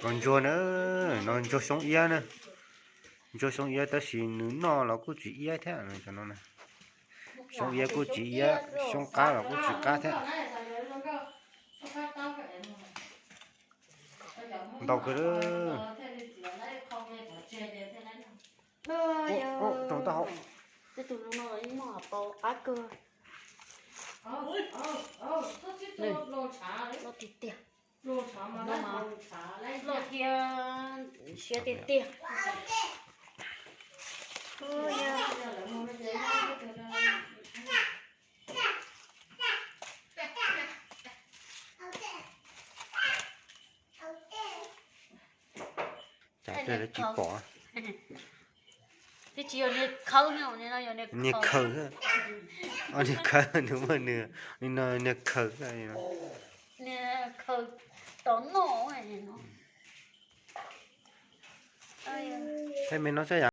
Cov ntsuag na, no ntsuag xyoob iab na. Ntsuag xyoob iab tab sis nws noj los kuj tsis iab thiab no. Xyoob iab kuj tsis iab, xyoob qab los kuj tsis qab thiab. Ntau kawg. Rau taub hau. Tej tus no noj qab kawg. Loj tiag tiag. Loj thiab siab tiag tiag. Cas tsis pom. Twb tsis yog niag khawb, niag khaws, niag khaws, nws muaj nws, no niag khaws, niag khaws tom noj. Thiab me no saib yam